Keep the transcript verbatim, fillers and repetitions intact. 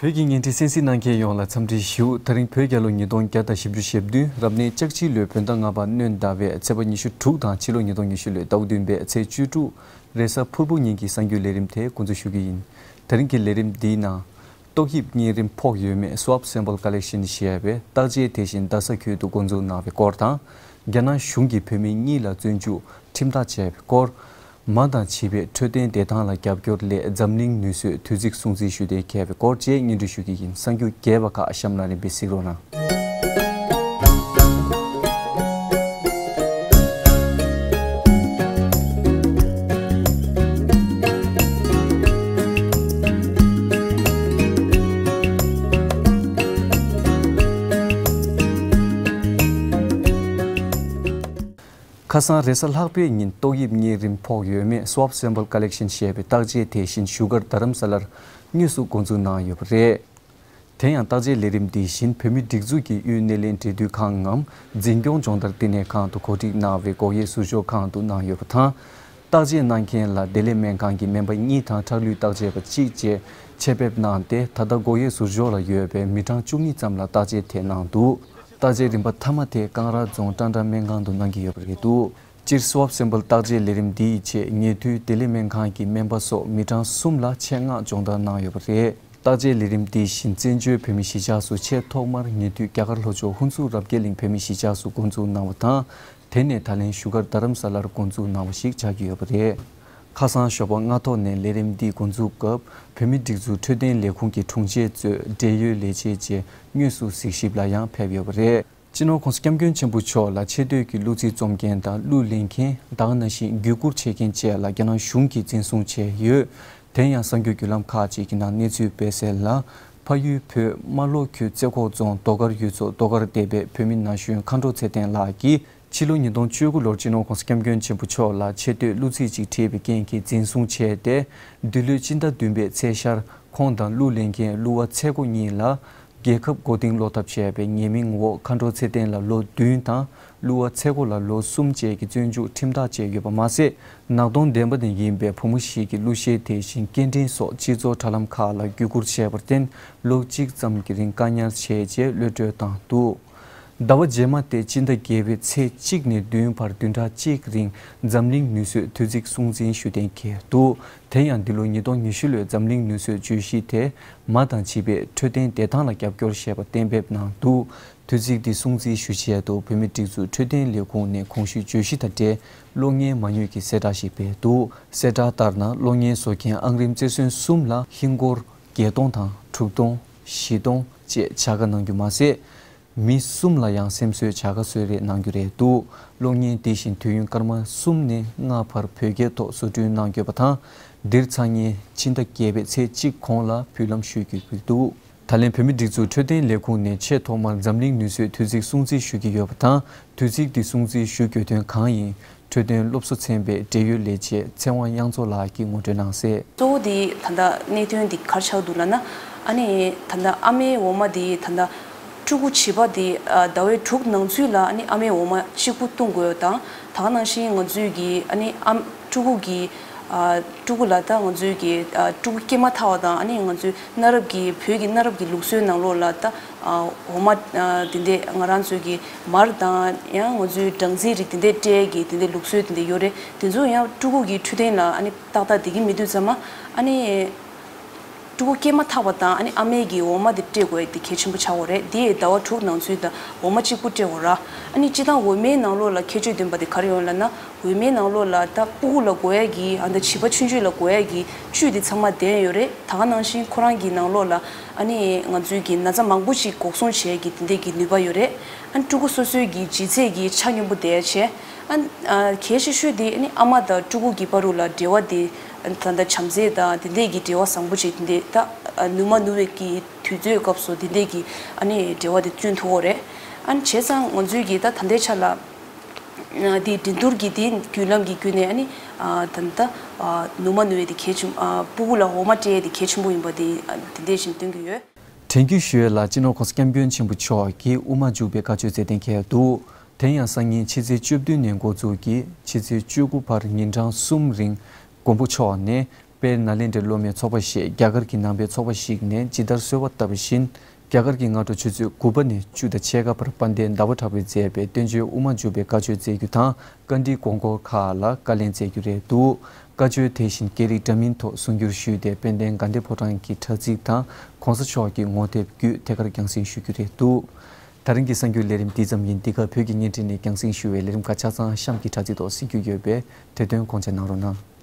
བོད་ཀྱི་བརྙན་འཕྲིན་གསན་གཟིགས་གནང་མཁན་ཡོངས་ལ་འཚམས་འདྲི་ཞུ། ད་རིང་བོད་རྒྱལ་ལོ་ཉིས་སྟོང་བརྒྱ་དང་བཞི་བཅུ་ཞེ་བདུན་རབ་གནས་ལྕགས་བྱི་ལོའི་བོད་ཟླ་ལྔ་པ་སྣྲོན་ཟླ་བའི་ཚེས་པ་ཉི་ཤུ་དྲུག་དང་ཕྱི་ལོ་ཉིས་སྟོང་ཉི་ཤུ་ལོའི་ཟླ་བ་བདུན་པའི་ཚེས་བཅུ་དྲུག་རེས་གཟའ་ཕུར་བུ་ཉིན་གྱི་གསར་འགྱུར་ལས་རིམ་དེ་འགོ་འཛུགས་ཞུ་གི་ཡིན། ད་རིང་གི་ལས་རིམ་འདིའི་ནང་། ཏོག་དབྱིབས་གཉན་རིམས་ཕོག་ཡོད་མེད་Swab Sample Collection ཞེས་པའི་བརྟག་དཔྱད་དེ་བཞིན་རྡ་ས་ཁུལ་དུ་འགོ་འཛུགས་གནང་བའི་སྐོར་དང་། རྒྱ་ནག་གཞུང་གིས་བོད་མི་གཉིས་ལ་བཙོན་འཇུག་ཁྲིམས་ཐག་བཅད་པའི་སྐོར། མ་དང་བྱིས་པའི་འཕྲོད་བསྟེན་བདེ་ཐང་ལ་རྒྱབ་སྐྱོར་སླད་འཛམ་གླིང་ནུས་གསོས་དུས་ཚིགས་སྲུང་བརྩི་ཞུ་གཏན་འཁེལ་བའི་སྐོར་བཅས་སྙན་སྒྲོན་ཞུ་གི་ཡིན། གསར་འགྱུར་རྒྱས་པ་ཁག་གཤམ་ལ་རིམ་པས་གཟིགས་རོགས་གནང་། ཁ་སང་རེས་གཟའ་ལྷག་པའི་ཉིན་ཏོག་དབྱིབས་གཉན་རིམས་ཕོག་ཡོད་མེད་Swab Sample Collection ཞེས་པའི་བརྟག་དཔྱད་དེ་བཞིན་བཞུགས་སྒར་རྡ་རམ་ས་ལར་དངོས་སུ་འགོ་འཛུགས་གནང་ཡོད་པ་རེད། དེ་ཡང་བརྟག་དཔྱད་ལས་རིམ་འདི་བཞིན་བོད་མིའི་སྒྲིག་འཛུགས་ཀྱི་དབུས་སྣེ་ལེན་འབྲེལ་མཐུད་ཁང་ངམ་འཛིན་སྐྱོང་སྦྱོང་བརྡར་བསྟི་གནས་ཁང་དུ་གོ་སྒྲིག་གནང་བའི་སྒོ་དབྱེ་ཟུར་འཇོག་ཁང་དུ་གནང་ཡོད་པ་དང་། བརྟག་དཔྱད་གནང་མཁན་ལ་བདེ་ལེགས་སྨན་ཁང་གི་སྨན་པ་གཉིས་དང་ཁྲག་ལུད་བརྟག་དཔྱད་པ་གཅིག་བཅས་ཆེད་ཕེབས་གནང་སྟེ། ད་ལྟ་སྒོ་དབྱེ་ཟུར་འཇོག་ལ་ཡོད་པའི་མི་གྲངས་བཅུ་གཉིས་ཙམ་ལ་བརྟག་དཔྱད་དེ་གནང་འདུག་བརྟག་དཔྱད་རིམ་པ་མཐའ་མ་དེ་ཀང་ར་རྫོང་ཀྲང་ཀྲང་སྨན་ཁང་དུ་གནང་གི་ཡོད་པ་རེད་འདུག་སྤྱིར་Swab Sample བརྟག་དཔྱད་ལས་རིམ་འདིའི་ཆེད་ཉེ་དུས་བདེ་ལེགས་སྨན་ཁང་གི་སྨན་པ་སོགས་མི་གྲངས་གསུམ་ལ་ཆེད་མངགས་སྦྱོང་བརྡར་གནང་ཡོད་པ་རེད། བརྟག་དཔྱད་ལས་རིམ་འདི་བཞིན་བཙན་བྱོལ་བོད་མིའི་གཞིས་ཆགས་སུ་ཆེས་ཐོག་མར་ཉེ་དུས་རྒྱ་གར་ལྷོ་ཕྱོགས་ཧུན་སུར་རབ་རྒྱས་གླིང་བོད་མིའི་གཞིས་ཆགས་སུ་འགོ་འཛུགས་གནང་བ་དང་། དེ་ནས་ད་ལན་བཞུགས་སྒར་རྡ་རམ་ས་ལར་འགོ་འཛུགས་གནང་བ་ཞིག་ཆགས་ཀྱི་ཡོད་པ་རེད། ཁ་སང་ཞོགས་པ་སྔ་ཐོག་ནས་ལས་རིམ་འདི་འགོ་འཛུགས་སྐབས་བོད་མིའི་སྒྲིག་འཛུགས་འཕྲོད་བསྟེན་ལས་ཁུངས་ཀྱི་དྲུང་ཆེ་གཙོས་འབྲེལ་ཡོད་ལས་བྱེད་བཅས་དངོས་སུ་གཟིགས་ཞིབ་ལ་ཡང་ཕེབས་ཡོད་པ་རེད། སྤྱི་ནོར་༸གོང་ས་༸སྐྱབས་མགོན་ཆེན་པོ་མཆོག་ལ་ཆེ་བསྟོད་ཀྱི་གླུ་ཚིག་རྩོམ་མཁན་དང་གླུ་ལེན་མཁན། ད་ག་ནང་བཞིན་བརྒྱུད་བསྐུར་བྱེད་མཁན་བཅས་ལ་རྒྱ་ནག་གཞུང་གིས་འཛིན་བཟུང་བྱས་ཡོད། དེ་ཡང་གསར་འགྱུར་བརྒྱུད་ལམ་ཁག་ཅིག་གི་ནང་གནས་ཚུལ་སྤེལ་གསལ་ལ། ཕ་ཡུལ་བོད་རྨ་ལྷོ་ཁུལ་རྩེ་ཁོག་རྫོང་རྡོ་དཀར་ཡུལ་ཚོ་རྡོ་དཀར་སྡེ་པའི་བོད་མི་ན་གཞོན་མཁའ་འགྲོ་ཚེ་བརྟན་ལགས་ཀྱིས། ཕྱི་ལོ་ཉིས་སྟོང་བཅུ་དགུ་ལོར་སྤྱི་ནོར་༸གོང་ས་༸སྐྱབས་མགོན་ཆེན་པོ་མཆོག་ལ་ཆེ་བསྟོད་གླུ་ཚིག་ཅིག་བྲིས་པའི་རྐྱེན་གྱིས་འཛིན་བཟུང་བྱས་ཏེ། འདི་ལོའི་སྤྱི་ཟླ་བདུན་པའི་ཚེས་ཤར་ཁོང་དང་གླུ་ལེན་མཁན་གླུ་བ་ཚེ་རྒོད་གཉིས་ལ། རྒྱལ་ཁབ་མགོ་རྟིང་སློག་ཐབས་བྱས་པའི་ཉེས་མིང་འོག་མཁའ་འགྲོ་ཚེ་བརྟན་ལ་ལོ་བདུན་དང་། གླུ་བ་ཚེ་རྒོད་ལ་ལོ་གསུམ་བཅས་ཀྱི་བཙོན་འཇུག་ཁྲིམས་ཐག་བཅད་ཡོད་པ་མ་ཟད། ནག་གདོང་ལྡན་པ་ནས་ཡིན་པའི་བུ་མོ་ཞིག་གི་གླུ་གཞས་དེ་བཞིན་སྐད་འཕྲིན་སོགས་སྤྱི་ཚོགས་དྲ་ལམ་ཁག་ལ་བརྒྱུད་བསྐུར་བྱས་པར་བརྟེན། ལོ་གཅིག་ཙམ་གྱི་རིང་བཀག་ཉར་བྱས་རྗེས་གློད་བཀྲོལ་བཏང་འདུག་ཟླ་བ་རྗེས་མ་སྟེ་སྤྱི་ཟླ་བརྒྱད་པའི་ཚེས་གཅིག་ནས་བདུན་བར་བདུན་ཕྲག་གཅིག་རིང་འཛམ་གླིང་ནུས་གསོས་དུས་ཚིགས་སྲུང་བརྩི་ཞུ་གཏན་འཁེལ་འདུག་དེ་ཡང་འདི་ལོ་ཉིས་སྟོང་ཉི་ཤུ་ལོའི་འཛམ་གླིང་ནུས་གསོའི་བརྗོད་གཞི་དེ། མ་དང་བྱིས་པའི་འཕྲོད་བསྟེན་བདེ་ཐང་ལ་རྒྱབ་སྐྱོར་ཞེས་པ་གཏན་འབེབས་གནང་འདུག་དུས་ཚིགས་འདི་སྲུང་བརྩི་ཞུ་ཆེད་དུ་བོད་མིའི་སྒྲིག་འཛུགས་འཕྲོད་བསྟེན་ལས་ཁུངས་ནས་གོང་ཞུས་བརྗོད་གཞི་དང་འབྲེལ་གློག་བརྙན་མ་དངུལ་གྱི་གསལ་བསྒྲགས་ཤིག་སྤེལ་འདུག་གསལ་བསྒྲགས་ལྟར་ན། གློག་བརྙན་བཟོ་མཁན་ཨང་རིམ་རྩེར་སོན་གསུམ་ལ་ཧིན་སྒོར་བརྒྱད་སྟོང་དང་དྲུག་སྟོང་། བཞི་སྟོང་བཅས་བྱ་དགའ་གནང་རྒྱུ་མ་ཟད། མི་གསུམ་ལ་ཡང་སེམས་གསོའི་བྱ་དགའ་གསོལ་རས་གནང་རྒྱུ་རེད་འདུག་གློག་བརྙན་དེ་བཞིན་དུས་ཡུན་སྐར་མ་གསུམ་ནས་ལྔ་བར་བོད་སྐད་ཐོག་བཟོ་སྐྲུན་གནང་དགོས་པ་དང་། འདིར་འཚང་མཁན་ཕྱི་ཟླ་བརྒྱད་པའི་ཚེས་གཅིག་གོང་ལ་འབུལ་ལམ་ཞུ་དགོས་ཀྱི་འདུག་ད་ལན་བོད་མིའི་སྒྲིག་འཛུགས་འཕྲོད་བསྟེན་ལས་ཁུངས་ནས་ཆེས་ཐོག་མར་འཛམ་གླིང་ནུས་གསོའི་དུས་ཚིགས་སྲུང་བརྩི་ཞུ་གི་ཡོད་པ་དང་། དུས་ཚིགས་འདི་སྲུང་བརྩི་ཞུ་དགོས་དོན་གང་ཡིན། འཕྲོད་བསྟེན་སློབ་གསོ་ཚན་པའི་འབྲེལ་ཡོད་ལས་བྱེད་ཚེ་དབང་དབྱངས་མཚོ་ལགས་ཀྱིས་ངོ་སྤྲོད་གནང་གསལ། གཙོ་བོ་དེ་ད་ལྟ་གནད་དོན་འདི་ག་རེ་ཆགས་འདུག་ལབ་ན། ཨ་ནི་ད་ལྟ་ཨ་མའི་འོ་མ་དེ་ད་ལྟ་ཕྲུ་གུ་བྱིས་པ་དེ་ཟླ་བའི་དྲུག་ནང་ཚུད་ལ་ཨ་ནི་ཨ་མའི་འོ་མ་གཅིག་པུ་བཏུང་དགོས་དང་། ད་ག་ནང་བཞིན་ང་ཚོས་ཀྱི་ཨ་ནི་ཨ་ཕྲུ་གུ་གི་ཕྲུ་གུ་ལ་ད་ང་ཚོས་ཀྱི་ཕྲུ་གུ་སྐྱེས་མ་ཐག་པ་དང་ཨ་ནི་ང་ཚོའི་གནའ་རབས་ཀྱི་བོད་ཀྱི་གནའ་རབས་ཀྱི་ལུགས་སྲོལ་ནང་ལོགས་ལ་ད། འོ་མ་དེ་འདྲས་ང་རང་ཚོའི་གི་མར་དང་ཡང་ང་ཚོའི་སྦྲང་རྩིའི་རིགས་དེ་འདྲས་སྤྲད་ཀྱི་དེ་འདྲས་ལུགས་སྲོལ་དེ་འདྲས་ཡོད་རེད། དེ་ཚོ་ཡང་ཕྲུ་གུ་གི་འཕྲོད་བསྟེན་ལ་ཨ་ནི་ཏག་ཏག་བསྡད་ཀྱི་མི་འདུག་ཙམ་མ། ཨ་ནི་ཕྲུ་གུ་སྐྱེས་མ་ཐག་པ་དང་ཨ་ནི་ཨ་མའི་གི་འོ་མ་དེ་སྤྲད་དགོས་ཡ་དེ་གལ་ཆེན་པོ་ཆགས་ཡོད་རེད། དེ་ཟླ་བ་དྲུག་ནང་ཚུད་ད་འོ་མ་གཅིག་པུ་སྤྲད་དགོས་ར། ཨ་ནི་སྤྱིར་བཏང་འོ་མའི་ནང་ལོགས་ལ་ཁྱད་ཆོས་ལྡན་པ་དེ་ག་རེ་ཡོད་ལབ་ན། འོ་མའི་ནང་ལོགས་ལ་ད་ཕྲུ་གུ་ལ་དགོས་ཡ་གི་ཨ་ནི་བྱིས་པ་ཆུང་ཆུང་ལ་དགོས་ཡ་གི་བཅུད་དེ་ཚང་མ་ལྡན་ཡོད་རེད། ད་ག་ནང་བཞིན་ཁོ་རང་གི་ནང་ལོགས་ལ་ཨ་ནི་ང་ཚོའི་གི་ན་ཚ་མང་པོ་ཞིག་འགོག་སྲུང་བྱེད་ཀྱི་དེ་འདྲས་ཀྱི་ནུས་པ་ཡོད་རེད། ཨ་ནི་ཕྲུ་གུ་སོ་སོའི་གི་ལྗིད་ཚད་ཀྱི་ཆ་སྙོམས་པོ་བསྡད་ཡ་བྱས། ཨ་ནི་གལ་ཆེ་ཤོས་དེ་ཨ་ནི་ཨ་མ་དང་ཕྲུ་གུ་གི་བར་དུ་ལ་འབྲེལ་བ་དེ་ད་ལྟ་བྱམས་བརྩེ་དང་དེ་འདྲས་ཀྱི་འབྲེལ་བ་བཟང་པོ་ཅིག་དེ་འདྲས་ད་ནུ་མ་ནུ་བའི་གི་དུས་ཚོད་སྐབས་སུ་དེ་འདྲས་ཀྱི་ཨ་ནི་འབྲེལ་བ་དེ་བསྐྲུན་ཐུབ་ཡོད་རེད། ཨ་ནི་བྱས་ཙང་ང་ཚོའི་གི་ད་ད་ལྟའི་ཆ་ལ། དེའི་འགྲན་བསྡུར་གྱི་དེའི་བརྒྱུད་ལམ་གྱི་བརྒྱུད་ནས་ཨ་ནི། ད་ལྟ། ནུ་མ་ནུ་ཡས་དེ་གལ་ཆེན། ཕྲུ་གུ་ལ་འོ་མ་སྤྲད་ཡས་དེ་གལ་ཆེན་པོ་ཡིན་པ་དེ་དེ་འདྲས་ཤིག་སྟོན་གྱི་ཡོད། དྲན་སྐུལ་ཞུ་ཡས་ལ་སྤྱི་ནོར་༸གོང་ས་༸སྐྱབས་མགོན་ཆེན་པོ་མཆོག་གིས་དབུ་མ་འཇུག་པའི་བཀའ་ཆོས་སྩལ་གཏན་འཁེལ་འདུག་དེ་ཡང་སང་ཉིན་ཕྱི་ཚེས་བཅུ་བདུན་ནས་འགོ་འཛུགས་ཀྱིས་ཕྱི་ཚེས་བཅུ་དགུ་བར་ཉིན་གྲངས་གསུམ་རིང་མགོན་པོ་མཆོག་ནས། དཔལ་ནཱ་ལེནྡྲའི་སློབ་མའི་ཚོགས་པ་ཞེས་རྒྱ་གར་གྱི་ནང་པའི་ཚོགས་པ་ཞིག་ནས་ཇི་ལྟར་གསོལ་བ་བཏབ་པ་བཞིན། རྒྱ་གར་གྱི་སྔ་དྲོ་ཆུ་ཚོད་དགུ་པ་ནས་བཅུ་དང་ཕྱེད་ཀ་བར་དཔལ་ལྡན་ཟླ་བ་གྲགས་པས་མཛད་པའི་བསྟན་བཅོས་དབུ་མ་འཇུག་པའི་བཀའ་ཆོས་སྩལ་རྒྱུ་དང་། བཀའ་འདྲིའི་དགོངས་སྐོར་ཁག་ལ་བཀའ་ལན་སྩལ་རྒྱུ་རེད་འདུག་བཀའ་ཆོས་དེ་བཞིན་སྐད་རིགས་འདྲ་མིན་ཐོག་གསུང་སྒྱུར་ཞུས་ཏེ། དཔལ་ལྡན་དགའ་ལྡན་ཕོ་བྲང་གི་དྲ་ཚིགས་དང་གོང་ས་མཆོག་གི་ངོ་དེབ་བརྒྱུད་ཐད་ཀར་རྒྱང་སྲིང་ཞུ་རྒྱུ་རེད་འདུག་ད་རིང་གི་གསར་འགྱུར་ལས་རིམ་འདི་ཙམ་ཡིན། འདི་ག་བོད་ཀྱི་བརྙན་འཕྲིན་ནས་རྒྱང་སྲིང་ཞུ་བའི་ལས་རིམ་ཁག་ཆ་ཚང་གཤམ་གྱི་དྲ་ཚིགས་ཐོག་གཟིགས་རྒྱུ་ཡོད་པས། དེ་དོན་དགོངས་འཇགས་གནང་རོགས་གནང་།